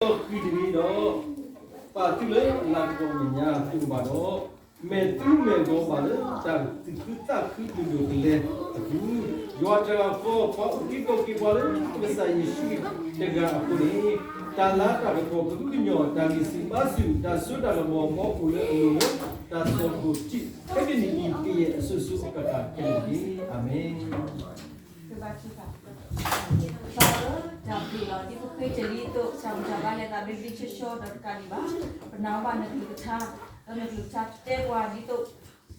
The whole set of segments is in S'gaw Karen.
ဒီးဃံတဂ့ၤဒီး ပာ်သုလၢအလၤကပီၤမဲာ်ညါတကပၤဒီး, မဲာ်သူမဲာ်ဂီၤဘၣ်လၢတၢ်သူၣ်ခုသးခုဒိၣ်ဒိၣ်ကလဲာ်အပူၤ, ယွၤတဂၤဃီ ပှၤအိၣ်က့ၤဒီးက့ၤပှၤလၢကစၢ်ယ့ၣ်ၡူးတဂၤအဃိန့ၣ်, တၢ်လၤတၢ်ကပီၤကဟုကညီၢ် တၢ်ဂံၢ်ဆူၣ်ဘါဆူၣ် တၢ်စိတၢ်ကမီၤ မ်အအိၣ်လၢအလိၤလၢတၢ်စီၣ်ခိၣ်ထံး ခဲကနံၣ်အံၤ ကယဲၢ်အစိၤစိၤအဃၣ်ဃၣ်ခဲလၢာ်တက့ၢ်. အၤမ့ၣ်. ပၢ်ဧၢ, တၢ်ဘျုးလီၤ. ဒ်ပဃ့တလံအသိး တၢ်ဘူၣ်တၢ်ဘါလဲၤသးဘျ့ဘျ့ဆှီဆှီဒီးတကးဒံးဘၣ်, ပနာ်ဘၣ်နကလုၢ်ကထါ, ဒီးနကလုၢ်ကထါတဲပှၤဒ်သိး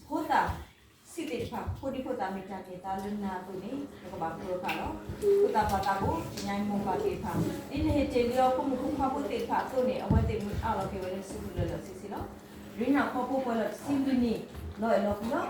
ဖိသၣ်ဆံးသ့ၣ်တဖၣ် ဖိဒံဖိသၣ်မ့ၢ်တၢ်န့ၢ်သါလၢနၤအသိးန့ၣ် နကဘၣ်ဖျိအခါလီၤ. ဖိသၣ်ပှၤသးဘိ တနံၤအံၤမိၢ်ပၢ်သ့ၣ်တဖၣ် ဒ်နဟ့ၣ်တ့ၢ်လံအီၤ ဖိမုၣ်ဖိခွါဖိသ့ၣ်တဖၣ်အသိးန့ၣ် အဝဲသ့ၣ်မ့ၢ်အးလီၤက့ၤဝဲလၢနစုပူၤလၢာ်လၢာ်ဆ့ဆ့လီၤ. ရ့နၢ်ခီဖိပှဲၤလီၤတဆံလွံၢ်နံၣ် လီၤအဲၣ်လီၤကွံလီၤ.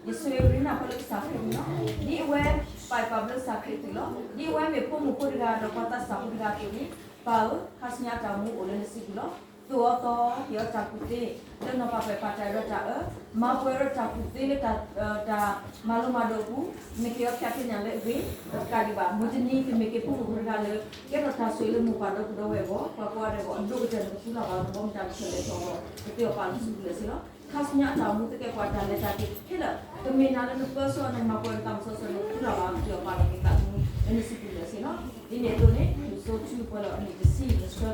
ယဆိၣ်ဂ့ၤရ့နၢ်ခီလၢကစၢ်ခရံာ်အပူၤလီၤ. ဒ်အဝဲပာ်ပာ်ဘျၢကစၢ်ခရံာ်အသွံၣ်လီၤ. ဒ်အဝဲမ့ၢ်ဖိမုၣ်ဖိတဂၤ ဒီးပှၤသးစၢ်ဖိတဂၤအသိးန့ၣ်, ပၢ်ဧၢ, ခါဆူညါအတၢ်အိၣ်မူအိၣ်လၢနစုပူၤလီၤ. သိၣ်အီၤသီအီၤ ဟ့ၣ်အီၤတၢ်ကူၣ်သ့ လၢနီၢ်ပၤပၢၢ်ပာ်တၢ်ရဲၣ်တၢ်အၢ, မၤပှဲၤဒီးတၢ်ကူၣ်သ့လၢ တၢ်မၤလိမၤဒိးအပူၤ, နကဟ့ၣ်အီၤဖၠးက့ၤညၣ်လၢအဂ့ၤ, ဒီးတကးဒံးဘၣ် မုၢ်တနံၤကမ့ၢ်က့ၤဖိမုၣ်ဖိတဂၤလၢ ကဲထီၣ်တၢ်ဆိၣ်ဂ့ၤလၢမိၢ်ပၢ်ဒီပုၢ်ဒီဝဲၢ်အဂီၢ်, ပှၤကိးဂၤဒဲးအဂီၢ် အဒိၣ်ကတၢၢ်န့ၣ် ကသူလီၤဘၣ် နဘီမုၢ်တၢ်ကဆၢလဲၤထီၣ်အဂီၢ် ကသ့အီၤပာ်လီၤနစုပူၤလၢာ်ဆ့လီၤ. ခါဆူညါအတၢ်အိၣ်မူသကဲးပဝး တၢ်လဲၤတၢ်က့ၤခဲလၢာ် ကမ့ၢ်နၤလၢနပၢဆှၢ နမၤပှဲၤဒီးသးမုၢ်စီဆှံ နကသူလီၤဘၣ် ကသ့အီၤပာ်လီၤက့ၤသးသမူလၢနစုပူၤလၢာ်ဆ့လီၤ. ဒ်န့ၣ်အသိးန့ၣ် ဖုၣ်စိထူပှဲၤလီၤအနံၣ်တဆံ နဆှၢ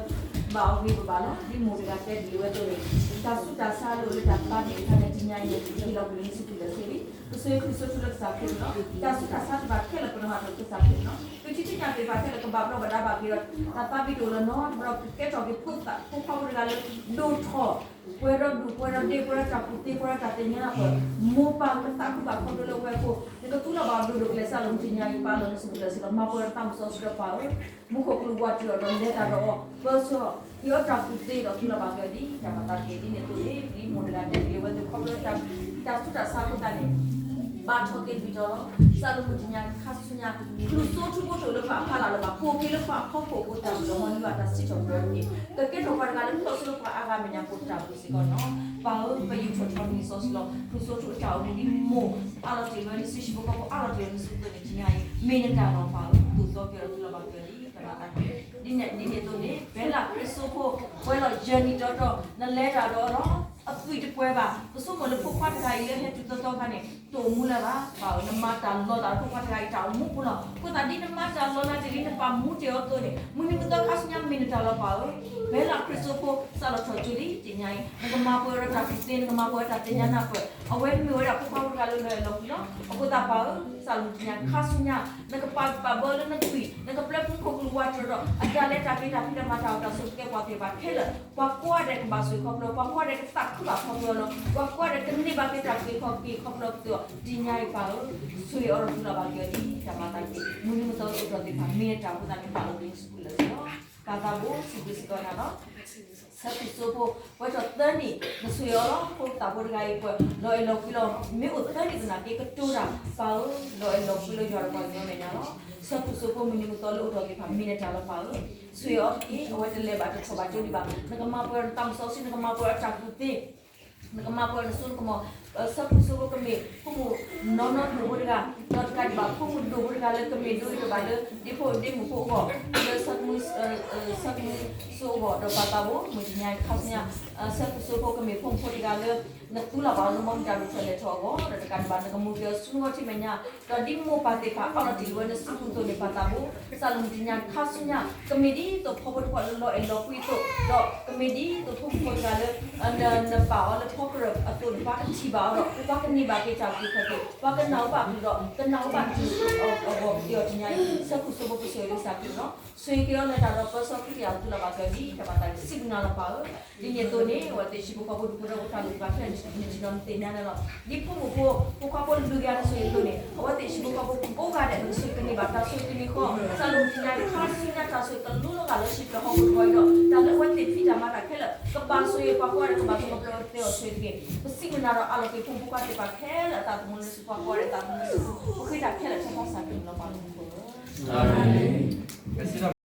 ဘၣ်အီၤဂ့ၤဘၣ်ဘၣ်လီၤ. ဒ်မိၢ်တဂၤတဲဒ်အဝဲအသိးန့ၣ် တၢ်ဆူးတၢ်ဆါလၢအအိၣ်လၢတၢ်သးဘံၣ်အခါန့ၣ် တနံၤအံၤ ဟ့ၣ်လီၤကွံာ်လၢနစုပူၤလၢာ်ဆ့လံ. ပဆိၣ်ဂ့ၤဖုၣ်စိထူလၢကစၢ်ခရံာ်အပူၤလီၤ. တၢ်ဆူးတၢ်ဆါသ့ၣ်တဖၣ်ခဲလၢာ် ပနီၣ်ဟးထီၣ်လၢကစၢ်ခရံာ်အပူၤလီၤ. ပထံၣ်ထံၣ်ညၣ်သ့ၣ်တဖၣ်ခဲလၢာ် ကဘၣ်ဘျီးဘၣ်ဒါဘၣ်က့ၤဒီး တၢ်သးဘံၣ်တအိၣ်လၢၤနီတဘျီ ကကဲထီၣ်က့ၤဖိသၣ်ဖိခွါဖိတဂၤလၢ ဒိၣ်ထီၣ် ပှဲၤဒီးဒူၣ်ပှဲၤဒီးဒ့ ပှဲၤဒီးတၢ်ကူၣ်သ့ ပှဲၤဒီးတၢ်သ့ၣ်ညါပှဲၤ, မိၢ်ပၢ်ကသးခုဘၣ်ခီဖျိလၢအဝဲအဃိ, နကသူလီၤဘၣ်အီၤဒိၣ်ဒိၣ်ကလဲာ် စးလၢမုၢ်တနံၤအံၤ ပာ်လီၤနစုပူၤလၢာ်ဆ့လီၤ. မၤပှဲၤဒီးသးမုၢ်စီဆှံဒီးပၢ်ဧၢ, မူခိၣ်ကလူးဝးတံၢ်အီၤဒီးလဲၤတၢ်ဒီးအီၤ ပၢဆှၢ ဟ့ၣ်အီၤတၢ်ကူၣ်သ့ဒီးသူလီၤဘၣ်က့ၤအီၤဒ်တၢ်ဘၣ်သးက့ၤ ဒ်န့ၣ်အသိးန့ၣ် ဒ်မိၢ်တဂၤတဲဒ်အဝဲအသိး ခီဖျိတၢ်ဆူးတၢ်ဆါအဃိသတးန့ၣ် ဘၣ်ထီၣ်က့ၤတဘျီဒီး စးလၢမုၢ်တနံၤအံၤခါဆူညါ ဖုၣ်စိထူဖိတအိၣ်လၢပှၤအဖီလာ်လၢၤဘၣ်, ကအိၣ်က့ၤလၢပှၤအဖီခိၣ်အဃိ တၢ်ဘျုးလီၤ မ်နုၤအတၢ်စံးထီၣ်ပတြၢၤတက့ၢ်. ကကဲထီၣ်ပှၤတဂၤလၢကထီၣ်ဆိလၢပှၤအါဂၤမဲာ်ညါဖိတၢ်ဘျုးစ့ၢ်ကီးနီၤ. ပၢ်ဧၢ, ပယူာ်ထီၣ်ထီန့ၣ်စီဆှံလီၤ. ဖုၣ်စိထူအတၢ်အိၣ်မူဒ်မိၢ်အးလီၤတ့ၢ်လၢနစု ဟံၣ်ဖိဃီဖိအးလီၤတ့ၢ်လၢနစုအသိးန့ၣ် တနံၤအံၤ မ့ၢ်နတၢ်လီၤပၢ်ဧၢ, သိၣ်သီက့ၤဒီးသူလီၤဘၣ်က့ၤအီၤဒ်တၢ်ဘၣ်သးက့ၤ ဒ်န့ၣ်အသိးန့ၣ် ဖဲလၢခရံာ်စိဖိ ပှဲၤလီၤယဲၢ်နံၣ်တီတီ နလဲၤတၢ်ဒီးအီၤလီၤ. အသွံၣ်တပှဲၤဘၣ်. ပဆိကမိၣ်လၢဖိခွါတဂၤအံၤလၢဟဲတုၤသီသီအခါန့ၣ် တအိၣ်မူလၢၤဘၣ်. ပၢ်ဧၢ, နမၤတၢ်လီၤသးလၢဖိခွါတဂၤအံၤ တၢ်အိၣ်မူပူၤလီၤ. အဃိသတးဒ်နမၤတၢ်လီၤလးတ့ၢ်လံ နပာ်မူတ့ၢ်အီၤအသိးန့ၣ် မုၢ်နံၤမုၢ်သီခါဆူညါမ့ၢ်နတၢ်လီၤပၢ်ဧၢ. ဖဲလၢခရံာ်စိဖိ စးလီၤထီၣ်ကၠိလံတနံၤအံၤ နကမၤပှဲၤဒီးတၢ်ကူၣ်သ့ နကမၤပှဲၤဒီးတၢ်သ့ၣ်ညါနၢ်ပၢၢ် အဝဲမ့ၢ်ဝဲဒၣ်ဖိခွါဖိတဂၤလၢလီၤအဲၣ်လီၤကွံလီၤ. အဃိသတးပၢ်ဧၢ, စးလၢမုၢ်တနံၤခါဆူညါ နကပာ်ဂံၢ်ပာ်ဘါလၢနသွံၣ် နကပျဲမူခိၣ်ကလူးဝးတံၢ်ဒီး အတၢ်လဲၤတၢ်က့ၤ တၢ်ဖံးတၢ်မၤတၢ်အိၣ်တၢ်ဆိးက့ၤပှၤသ့ၣ်တဖၣ်ခဲလၢာ် ပှၤကိးဂၤဒဲးကဘၣ်ဆိၣ်ဂ့ၤခီဖျိ ပှၤကိးဂၤဒဲးကသးခုဘၣ်ခီဖျိလီၤ. ပှၤကိးဂၤဒဲးကန့ၢ်ဘၣ်က့ၤတၢ်ဆိၣ်ဂ့ၤခီဖျိက့ၤခီဖျိကသ့အီၤ တနံၤအံၤပၢ်ဧၢ, ဆိၣ်ဂ့ၤအီၤဒီးသူလီၤဘၣ်က့ၤအီၤဒ်တၢ်မၤသးက့ၤ မုၢ်နံၤမုၢ်သီလၢအိၣ်ထီၣ်သ့ၣ်တဖၣ် မ့ၢ်နတၢ်အဃိသတးန့ၣ် ပာ်လီၤက့ၤနစုပူၤလၢာ်လီၤ. ပၢ်သးဘိ စံးဘျုးစ့ၢ်ကီးနၤလီၤ. ဆၢဖုၣ်စိဖိ ပှဲၤထီၣ်သၢနံၣ် နဆိၣ်ဂ့ၤအီၤလီၤ. ဖိသၣ်ဖိတဂၤအံၤပှဲၤ လီၤအဲၣ်လီၤကွံလီၤ. မ့ၢ်အိၣ်သၢနံၣ်သနာ်က့ကတိၤတၢ် ပၢ်ဧၢ, လီၤအဲၣ်လီၤကွံလၢယွၤဒီးပှၤကညီမဲာ်ညါလီၤ. ဆၢဖုၣ်စိဖိ မုၢ်နံၤမုၢ်သီလၢအိၣ်ထီၣ်သ့ၣ်တဖၣ် မ့ၢ်နတၢ်လီၤပၢ်ဧၢ, ဆိၣ်ဂ့ၤအီၤတက့ၢ်. အဝဲတလဲၤဘၣ်တထီၣ်ဘၣ်ကၠိဒံးဘၣ်. နကမၤပှဲၤဒီးနသးမုၢ်စီဆှံ, နကမၤပှဲၤဒီးတၢ်ကူၣ်သ့ နကမၤပှဲၤနစိနကမီၤ, ဆၢဖုၣ်စိဖိကမ့ၢ် ဖိမုၣ်နီၢ်နီၢ်ဒိၣ်ဖိတဂၤ, ဒီးတကးဒံးဘၣ် ဖိမုၣ်ဒိၣ်ဖိတဂၤလၢကမ့ၢ်ဒိဂ့ၤတဘၣ်လၢ ဒ့ဖိဒ့မုၣ်ဖိအဂီၢ်, လၢဆၢကမုၢ်စိအဂီၢ်, ဒီးပၢ်သးဘိ မုၢ်တနံၤခါဆူညါ ဆၢဖုၣ်စိဖိကမ့ၢ်ဖိမုၣ်ဖိတဂၤလၢ နသူလီၤဘၣ်အီၤလၢ မ်နတၢ်ဒိၣ်ထီၣ်လဲၢ်ထီၣ်အဂီၢ်, ဒီးတကးဒံးဘၣ် နကမူက့ၤအီၤဆူနဂီၢ်ထံမဲာ်ညါ, ဒီးဒ်မိၢ်ပၢ်သ့ၣ်တဖၣ် အးလီၤတ့ၢ်လံဝဲနစုပူၤအသိးန့ၣ် ပၢ်သးဘိ စးလၢမုၢ်တနံၤခါဆူညါ ကမ့ၢ်ဒ်သိးဖီဖိတဖၣ်လၢလီၤအဲၣ်လီၤကွံအသိး, ဒီးကမ့ၢ်ဒ်သိးဖိမုၣ်ဖိတဂၤလၢ နပာ်အီၤလၢဖီကရၢၢ်အသိးန့ၣ် ပှၤကထံၣ်ဘၣ်အီၤဒီး ပှၤကန့ၢ်ဘၣ်က့ၤတၢ်အုၣ်က့ၤခီၣ်က့ၤ, ပှၤကနၢ်ဟူဘၣ်အီၤဒီး ကနၢ်ဟူဘၣ်အီၤဒီးအဂီၢ်ကသ့အီၤတနံၤအံၤ ဆၢဖုၣ်စိဖိပဆိၣ်ဂ့ၤလၢကစၢ်ခရံာ်လီၤ. ဆိၣ်ဂ့ၤက့ၤအီၤလၢတၢ်ဒီးပၢဆှၢခရံာ်အပူၤလီၤဘၣ်က့ၤအီၤဒ်တၢ်ဘၣ်သးက့ၤ စံးဘျုးနၤလီၤပၢ်ဧၢ. ဒ်န့ၣ်အသိးန့ၣ် အဝဲသ့ၣ်ဟံၣ်ဖိဃီဖိဒူၣ်ဖိထၢဖိတၢ်လုၢ်တၢ်ပှ့ၤခဲလၢာ် နထံၣ်နီၤနသ့ၣ်ညါန့ၣ်လီၤ. ဒ်ဖိမုၣ်ဖိ ဖိခွါဖိလုၢ်ဂၤတဆိၣ်ဂ့ၤအသိးန့ၣ် အဝဲသ့ၣ်ဟံၣ်ဖိဃီဖိကိးဂၤဒဲး ကဆိၣ်ဂ့ၤကန့ၢ်ဘၣ်တၢ်ဆိၣ်ဂ့ၤကန့ၢ်ဃီ, စးလၢမုၢ်တနံၤခါဆူညါ တၢ်ဆိၣ်ဂ့ၤကလူလီၤဂာ်လၢဟံၣ်ပျၢၢ်ဟီၣ်ခိၣ်တဘီအံၤဒီး တၢ်လၢအဝဲသ့ၣ်ဖံးတၢ်မၤတၢ်ခဲလၢာ် ကဘၣ်ဆိၣ်ဂ့ၤပှၤကိးဂၤဒဲး ကဘၣ်ဆိၣ်ဂ့ၤပှၤကိးဂၤဒဲး ကဘၣ်ဆိၣ်ဂ့ၤပှၤကိးဂၤဒဲး သ့အီၤဆိၣ်ဂ့ၤတက့ၢ်. ပစံးဘျုးနၤဒီးအးလီၤက့ၤဖိမုၣ်ဖိခွါသ့ၣ်တဖၣ်ခဲလၢာ်အသးသမူလၢနစုပူၤ ပဃ့တၢ်ခဲလၢာ် ဆၢဖးစၢ်ကလုၢ်လီၤပှၤလၢမူခိၣ်ဧၢ. အၤမ့ၣ်.